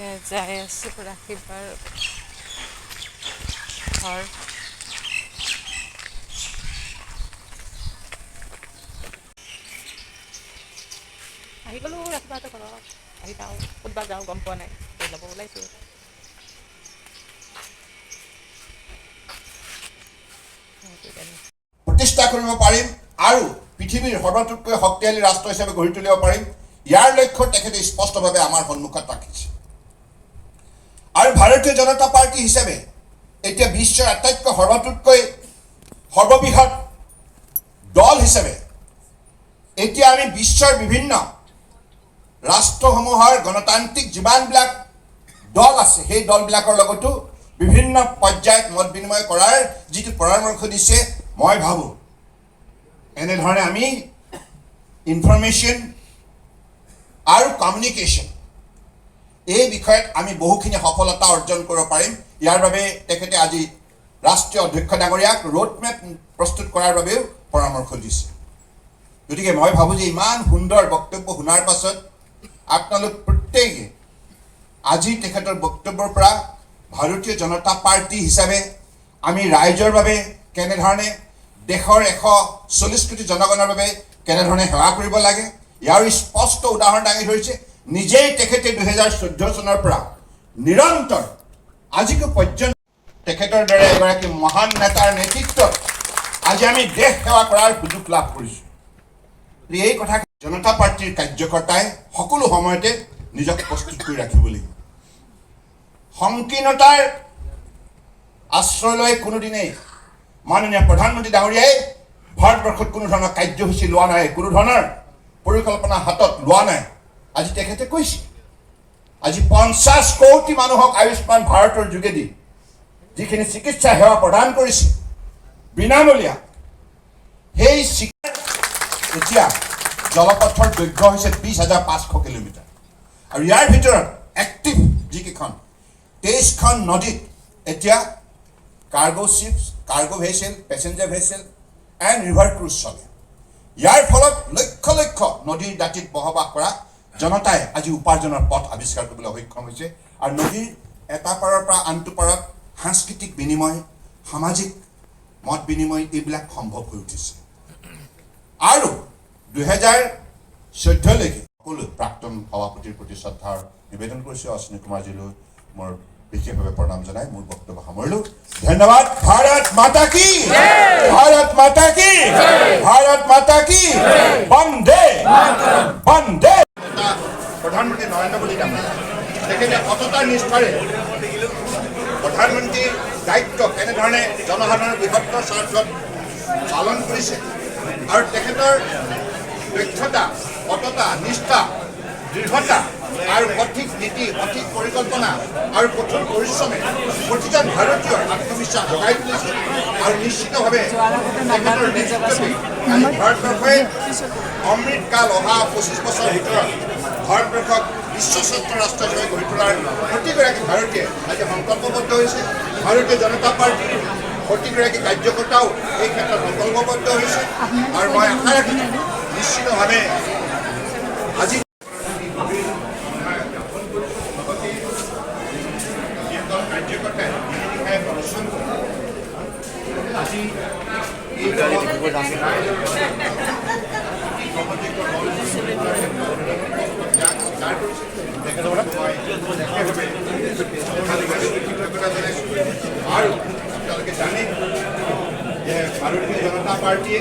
এতিয়া যাই আছোঁ ৰাখিবাৰ ঘৰ। আহি গ'লোঁ ৰাখিবাহঁতৰ ঘৰত। আহি পাওঁ, ক'ত বা যাওঁ গম পোৱা নাই, যাব ওলাইছোঁ। প্ৰতিষ্ঠা কৰিব পাৰিম আৰু পৃথিৱীৰ সৰ্বতোতকৈ শক্তিশালী ৰাষ্ট্ৰ হিচাপে গঢ়ি তুলিব পাৰিম, ইয়াৰ লক্ষ্য তেখেতে স্পষ্টভাৱে আমাৰ সন্মুখত ৰাখিছে। আৰু ভাৰতীয় জনতা পাৰ্টী হিচাপে এতিয়া বিশ্বৰ আটাইতকৈ সৰ্বতোতকৈ সৰ্ববৃহৎ দল হিচাপে এতিয়া আমি বিশ্বৰ বিভিন্ন ৰাষ্ট্ৰসমূহৰ গণতান্ত্ৰিক যিমানবিলাক দল আছে, সেই দলবিলাকৰ লগতো বিভিন্ন পৰ্যায়ত মত বিনিময় কৰাৰ যিটো পৰামৰ্শ দিছে, মই ভাবোঁ এনেধৰণে আমি ইনফৰমেশ্যন আৰু কমিউনিকেশ্যন এই বিষয়ত আমি বহুখিনি সফলতা অৰ্জন কৰিব পাৰিম। ইয়াৰ বাবে তেখেতে আজি ৰাষ্ট্ৰীয় অধ্যক্ষ ডাঙৰীয়াক ৰোড মেপ প্ৰস্তুত কৰাৰ বাবেও পৰামৰ্শ দিছে। গতিকে মই ভাবোঁ যে ইমান সুন্দৰ বক্তব্য শুনাৰ পাছত আপোনালোক প্ৰত্যেকে আজি তেখেতৰ বক্তব্যৰ পৰা ভাৰতীয় জনতা পাৰ্টী হিচাপে আমি ৰাইজৰ বাবে কেনেধৰণে, দেশৰ 140 কোটি জনগণৰ বাবে কেনেধৰণে সেৱা কৰিব লাগে, ইয়াৰ স্পষ্ট উদাহৰণ দাঙি ধৰিছে। নিজেই তেখেতে 2014 চনৰ পৰা নিৰন্তৰ আজিকো পৰ্যন্ত তেখেতৰ দৰে এগৰাকী মহান নেতাৰ নেতৃত্বত আজি আমি দেশ সেৱা কৰাৰ সুযোগ লাভ কৰিছোঁ। এই কথা জনতা পাৰ্টীৰ কাৰ্যকৰ্তাই সকলো সময়তে নিজক প্ৰস্তুত কৰি ৰাখিব লাগিব। সংকীৰ্ণতাৰ আশ্ৰয় লৈ কোনোদিনেই মাননীয় প্ৰধানমন্ত্ৰী ডাঙৰীয়াই ভাৰতবৰ্ষত কোনো ধৰণৰ কাৰ্যসূচী লোৱা নাই, কোনো ধৰণৰ পৰিকল্পনা হাতত লোৱা নাই। আজি তেখেতে কৈছে, আজি 50 কোটি মানুহক আয়ুষ্মান ভাৰতৰ যোগেদি যিখিনি চিকিৎসা সেৱা প্ৰদান কৰিছে বিনামূলীয়া, সেই চিকিৎসা এতিয়া জলপথৰ দৈৰ্ঘ্য হৈছে 20,500 কিলোমিটাৰ আৰু ইয়াৰ ভিতৰত এক্টিভ যিকেইখন 23খন নদীত এতিয়া cargo ships, cargo vessel, passenger vessel and river cruise চলে। ইয়াৰ ফলত লক্ষ লক্ষ নদীৰ দাঁতিত বসবাস কৰা জনতাই আজি উপাৰ্জনৰ পথ আৱিষ্কাৰ কৰিবলৈ সক্ষম হৈছে আৰু নদীৰ এটা পাৰৰ পৰা আনটো পাৰত সাংস্কৃতিক বিনিময়, সামাজিক মত বিনিময় এইবিলাক সম্ভৱ হৈ উঠিছে। আৰু 2014লৈকে সকলো প্ৰাক্তন সভাপতিৰ প্ৰতি শ্ৰদ্ধাৰ নিবেদন কৰিছোঁ। অশ্বিনী কুমাৰজীলৈ মোৰ বিশেষভাৱে প্ৰণাম জনাই মোৰ বক্তব্য সামৰিলোঁ। ধন্যবাদ। भारत माता की! भारत माता की! भारत माता की! বন্দে বন্দে। প্ৰধানমন্ত্ৰী নৰেন্দ্ৰ মোদী ডাঙৰীয়া, তেখেতে সততাৰ নিষ্ঠাৰে প্ৰধানমন্ত্ৰীৰ দায়িত্ব কেনেধৰণে জনসাধাৰণৰ বৃহত্তৰ স্বাৰ্থত পালন কৰিছে আৰু তেখেতৰ দক্ষতা, সততা, নিষ্ঠা, দৃঢ়তা আৰু সঠিক নীতি, সঠিক পৰিকল্পনা আৰু কঠোৰ পৰিশ্ৰমে প্ৰতিজন ভাৰতীয়ৰ আত্মবিশ্বাস জগাই তুলিছে। আৰু নিশ্চিতভাৱে তেখেতৰ নেতৃত্বতেই আজি ভাৰতবৰ্ষই অমৃতকাল অহা 25 বছৰৰ ভিতৰত ভাৰতবৰ্ষক বিশ্বশ্ৰেষ্ঠ ৰাষ্ট্ৰ হিচাপে গঢ়ি তোলাৰ প্ৰতিগৰাকী ভাৰতীয় আজি সংকল্পবদ্ধ হৈছে। ভাৰতীয় জনতা পাৰ্টীৰ প্ৰতিগৰাকী কাৰ্যকৰ্তাও এই ক্ষেত্ৰত সংকল্পবদ্ধ হৈছে আৰু মই আশা ৰাখিছোঁ নিশ্চিতভাৱে আজি জ্ঞাপন কৰিছোঁ। লগতে যিসকল কাৰ্যকৰ্তাই নিশাই প্ৰদৰ্শন কৰে আজি এই দলক ৰাইজৰ অতি গ্ৰহণযোগ্য দল ত্যাগ স্বীকাৰ কৰিছে, মই বিশেষভাৱে কৃতজ্ঞতা জনাইছোঁ। আৰু আপোনালোকে জানে যে ভাৰতীয় জনতা পাৰ্টীয়ে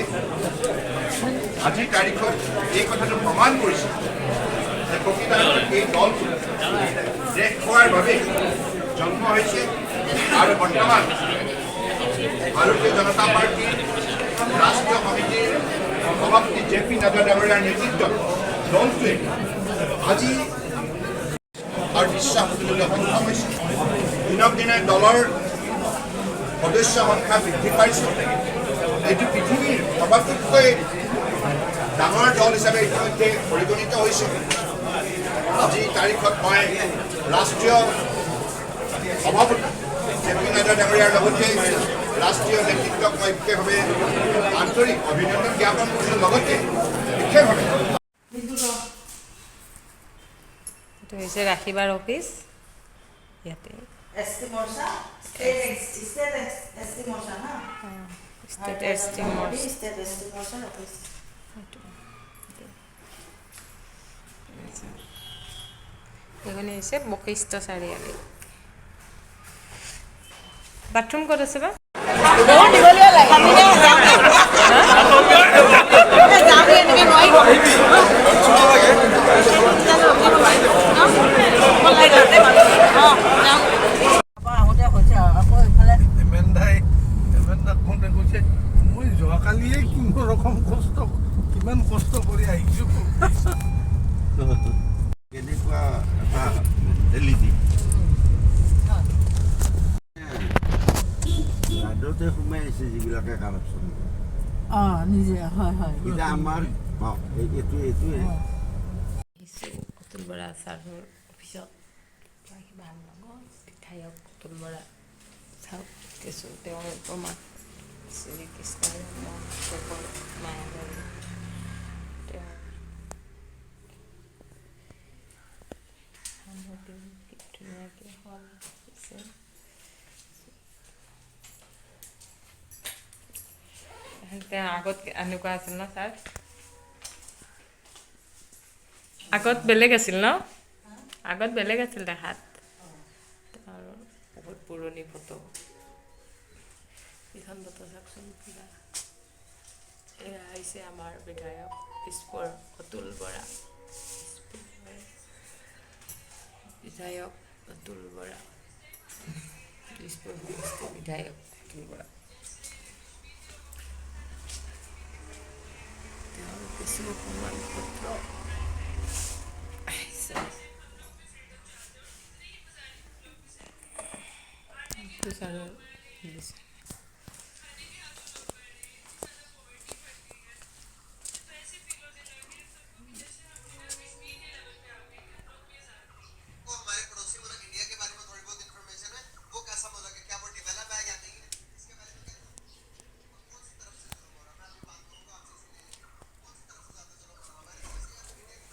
আজিৰ তাৰিখত এই কথাটো প্ৰমাণ কৰিছে যে প্ৰকৃতাৰ্থত এই দলটো দেশ সেৱাৰ বাবে জন্ম হৈছে। আৰু বৰ্তমান ভাৰতীয় জনতা পাৰ্টীৰ ৰাষ্ট্ৰীয় সমিতিৰ সভাপতি জে পি নাড্ডা ডাঙৰীয়াৰ নেতৃত্বত দলটোৱে আজি আৰু বিশ্বাস তুলিবলৈ সক্ষম হৈছে। দিনক দিনে দলৰ সদস্য সংখ্যা বৃদ্ধি পাইছে। এইটো পৃথিৱীৰ সবাতোতকৈ ডাঙৰ দল হিচাপে ইতিমধ্যে পৰিগণিত হৈছে। আজিৰ তাৰিখত মই ৰাষ্ট্ৰীয় সভাপতি জে পি নাড্ডা ডাঙৰীয়াৰ লগতে ৰাষ্ট্ৰীয় নেতৃত্বক মই বিশেষভাৱে আন্তৰিক অভিনন্দন জ্ঞাপন কৰিছোঁ, লগতে বিশেষভাৱে এইটো হৈছে ৰাখিবাৰ অফিচ। ইয়াতে ST Morcha, state ST Morcha, না? State ST Morcha. State ST Morcha office. এইখনে হৈছে বশিষ্ঠ চাৰিআলি। বাথৰুম ক'ত আছে বা? আহোঁতে হৈছে আৰু আকৌ ইফালে। এমেণ্ডাই, এমেণ্ডাক ফোনে কৈছে, মই যোৱাকালিয়ে কিমান ৰকম কষ্ট, কিমান কষ্ট কৰি আহিছোঁ। কেনেকুৱা এটা মেণ্টেলিটি ৰাজতে সোমাই আছে, যিবিলাকে কাৰাপশ্যন কৰে। অঁ, নিজে, হয় হয়। এতিয়া আমাৰ এইটোৱে। আহিছোঁ অতুল বৰা ছাৰৰ অফিচত। কিবা লগত বিধায়ক অতুল বৰা চাওক দিছোঁ, তেওঁৰ প্ৰমাণ শ্ৰীকৃষ্ণ দেৱৰ মায়াগাৰী তেওঁৰ সামগ্ৰী কি ধুনীয়াকৈ সজাইছে। তেওঁ আগত এনেকুৱা আছিল ন ছাৰ? আগত বেলেগ আছিল ন? আগত বেলেগ আছিল দেখাত। আৰু বহুত পুৰণি ফটো, এইখন ফটো চাওকচোন কিবা। এয়া হৈছে আমাৰ বিধায়ক দিছপুৰ অতুল বৰা, দিছপুৰ বিধায়ক অতুল বৰা, দিছপুৰ সমষ্টিৰ বিধায়ক অতুল বৰা। তেওঁৰ কিছু প্ৰমাণ পত্ৰ আহিছে। এইটো ছাৰৰ দিছে। को हमारे पड़ोसी मुल्क इंडिया के बारे में थोड़ी बहुत इन्फॉर्मेशन है। वो कैसा मुल्क है, क्या वो डेवलप है या नहीं है, इसके बारे में क्या, कौन सी तरफ से जुल्म हो रहा है? मैं अभी बात करूंगा आपसे इसीलिए, कौन सी तरफ से ज्यादा जुल्म हो रहा है, हमारी तरफ से या फिर इंडिया की?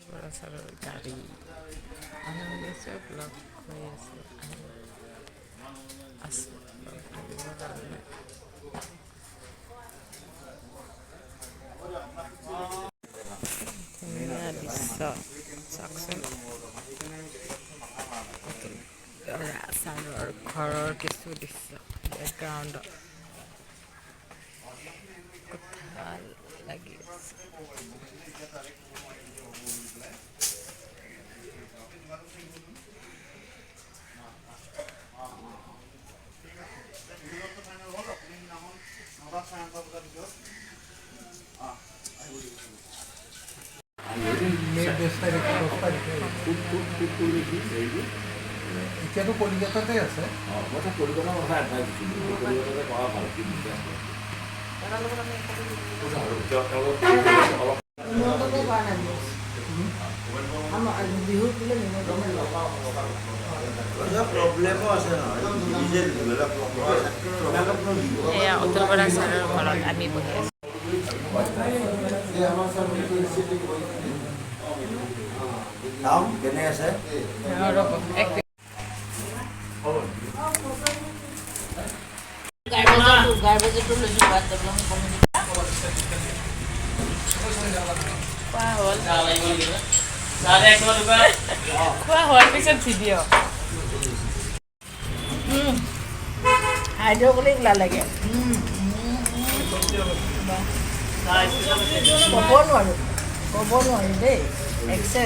বৰা ছাৰৰ গাড়ী, মানুহখিনি চব লগ হৈ আছে, আহি আছে লগ ধৰিবৰ কাৰণে। ধুনীয়া দৃশ্য চাওকচোন। অতুল বৰা ছাৰৰ ঘৰৰ কিছু দৃশ্য বেকগ্ৰাউণ্ডত কঁঠাল লাগি আছে। মে 10 তাৰিখ, 10 তাৰিখে। হেৰিটো। এতিয়াতো কলিকতাতে আছে। অঁ, মই তাক কলিকতাৰ কথা এডভাইচ দিছিলোঁ, কলিকতাতে কৰা ভাল। কি অলপ নিমন্ত্ৰণে কৰা নাই। আমাৰ বিহুত বোলে নিমন্ত্ৰণ। প্ৰব্লেমো আছে নহয়, নিজে যিবিলাক তোমালোকনো দিব। এয়া অতুল বৰা ছাৰৰ ঘৰত আমি বহি আছোঁ। চাওঁ কেনে আছে। ৰ'ব এক। গাৰ্বেজটো লৈছোঁ, বাদ ডেভেলপমেণ্ট কমিটি। খোৱা হ'ল। খোৱা হোৱাৰ পিছত ভিডিঅ'। হাইড্ৰকলিক লাগে, ক'ব নোৱাৰোঁ, ক'ব নোৱাৰোঁ দেই, এক্সেছ।